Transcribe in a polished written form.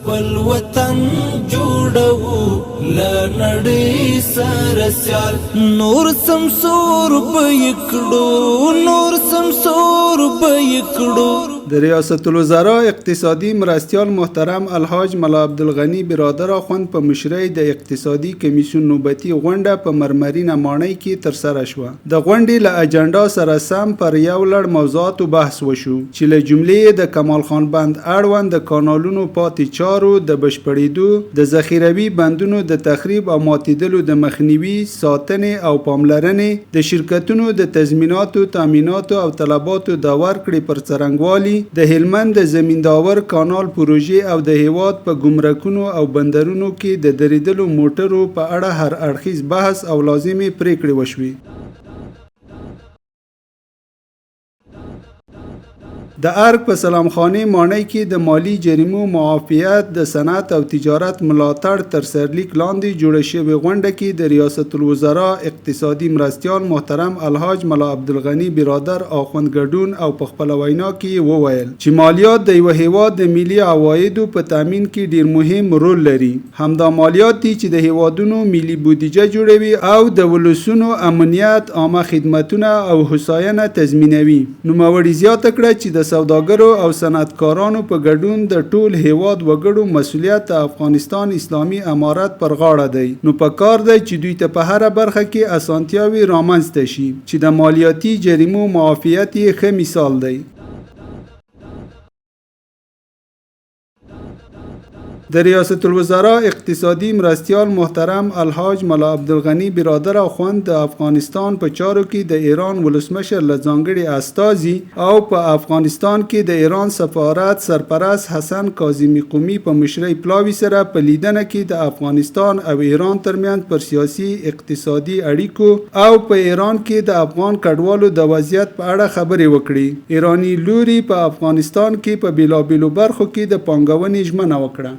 خپل وطن جوړو له نړۍ سره سیال. نور سمسور به یې کړو، نور سمسور به یې کړو. د ریاست الوزراء اقتصادي مرستیال محترم الحاج ملا عبدالغني برادر اخوند په مشرۍ د اقتصادي کمیسیون نوبتي غونډه په مرمرینه ماڼۍ کې ترسره شوه. د غونډې له اجنډا سره سم پر یو لړ موضوعاتو بحث وشو، چې له جملې یې د کمال خان بند اړوند د کانالونو پاتې چارو د بشپړېدو، د ذخیروي بندونو د تخریب او ماتېدلو د مخنیوي، ساتنې او پاملرنې، د شرکتونو د تضمیناتو، تامیناتو او طلباتو د ورکړې پر څرنګوالي، د هلمند د زمینداور کانال پروژې او د هېواد په ګمرکونو او بندرونو کې د درېدلو موټرو په اړه هر اړخیز بحث او لازمې پرېکړې وشوې. د ارګ په سلام خانې ماڼۍ کې د مالي جریمو معافیت د صنعت او تجارت ملاتړ تر سرلیک لاندې جوړه شوې غونډه کې د ریاست الوزراء اقتصادي مرستیال محترم الحاج ملا عبدالغني برادر اخوند ګډون او په خپله وینا کې یې وویل چې مالیات د یوه هېواد د ملي عوایدو په تامین کې ډېر مهم رول لري. همدا مالیات دي چې د هېوادونو ملي بودیجه جوړوي او د ولسونو امنیت، عامه خدمتونه او هوساینه تضمینوي. نوموړي زیاته کړه چې د سوداګرو او صنعتکارانو په ګډون د ټول هېواد وګړو مسؤلیت د افغانستان اسلامي امارت پر غاړه دی، نو په کار ده چې دوی ته په هره برخه کې اسانتیاوې رامنځته شي، چې د مالیاتي جریمو معافیت یې ښه مثال دی. د ریاست الوزراء اقتصادي مرستیال محترم الحاج ملا عبدالغني برادر اخوند د افغانستان په چارو کې د ایران ولسمشر له ځانګړي استازي او په افغانستان کې د ایران سفارت سرپرست حسن کاظمي قمي په مشرۍ پلاوي سره په لیدنه کې د افغانستان او ایران ترمنځ پر سیاسي، اقتصادي اړیکو او په ایران کې د افغان کډوالو د وضعیت په اړه خبرې وکړې. ایراني لوري په افغانستان کې په بېلابېلو برخو کې د پانګونې ژمنه وکړه.